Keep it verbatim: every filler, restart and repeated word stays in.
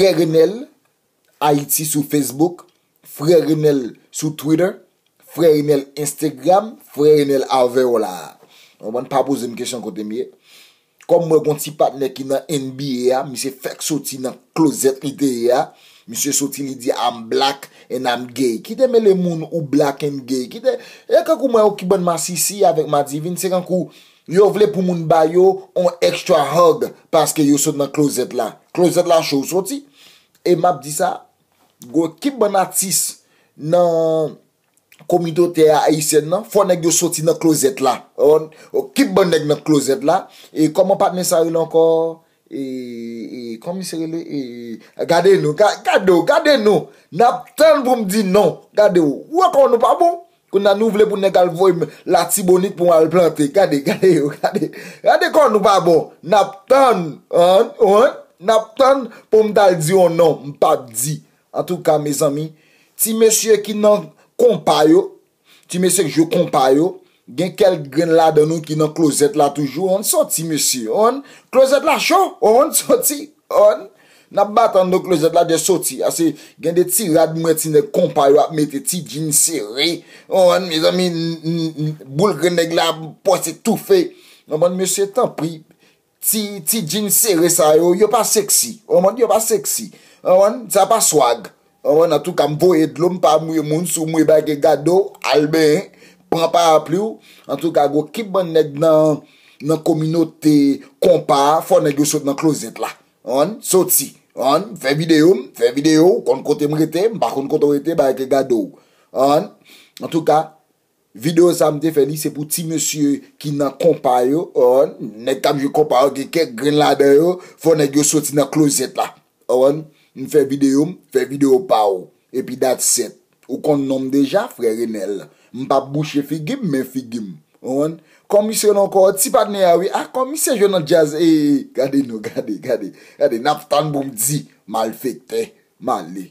Frè Renel Ayiti sou Facebook, Frè Renel sou Twitter, Frè Renel Instagram, Frè Renel avè w la. Ou konprann, pa poze m kesyon kote m ye. Kòm mwen gon ti patnè ki nan N B A a, misye fèk soti nan klozèt li te ye a. Misye soti, li di, "I'm black and I'm gay." Kite mele moun ou black and gay. Kite, e kankou mwen, ou ki bann masisi avèk madivin, se kankou yo vle pou moun ba yo on extra hug paske yo sot nan klozèt la. Klozèt la cho, ou soti. E m ap di sa, gwo ekip bann atis nan kominote ayisyèn nan, fò nèg yo soti nan klozèt la. Ou konprann? Ekip bann nèg nan klozèt la. E kòman patnè sa rele ankò? E, e, kòman misye rele? E, gade nou, ga- gade w, gade nou. N ap tann pou m di non. Gade w. Ou wè kò nou pa bon? Kounye a nou vle pou nèg al voye m Latibonit pou m al plante. Gade, gade yo, gade. Gade kò nou pa bon. N ap tann, an, an. N ap tann pou m t al di yon non. M p ap di. Antouka, mezanmi, ti mesye ki nan konpa yo, ti mesye k jwe konpa yo, gen kèk grenn ladan nou ki nan klozèt la toujou. Ann soti, mesye. Ann, klozèt la cho. Ann soti. Ann. N ap bat anndan klozèt la, just soti. Ase, gen de ti rad mwen, ti nèg konpa yo ap mete, ti djin sere. Ann, mezanmi, n- n- n- boul grenn nèg la, pwese toufe. Ann, mesye, tanpri. Ti, ti djin sere sa yo, yo pa seksi. Ou konprann? Yo pa seksi. Ou konprann? Sa pa swag. Ou konprann? Antouka, m voye dlo, m pa mouye moun, si w mouye bagay gado, al benyen, pran parapli w. Antouka, gwo kip bann nèg nan, nan kominote konpa a, fò nèg yo sot nan klozèt la. Ou konprann? Soti. Ou konprann? Fè videyo, m fè videyo, ou konn kote m rete, m pa konn kote w rete, bagay ke gado w. Ou konprann? Antouka, videyo sa m te fè li, se pou ti mesye ki nan konpa yo, ou konprann? Nèg k ap jwe konpa yo, gen kèk grenn ladan yo, fò nèg yo soti nan klozèt la. Ou konprann? M fè videyo, m fè videyo pa w. Epi that's it. Ou konn non m deja, frè Renel. M p ap bouche figi m, men figi m. Ou konprann? Kòm misye rele ankò, ti patnè a wi. A, kòm misye jwe nan djaz. E, gade nou, gade, gade, gade. N ap tann pou m di, malfektè, m ale.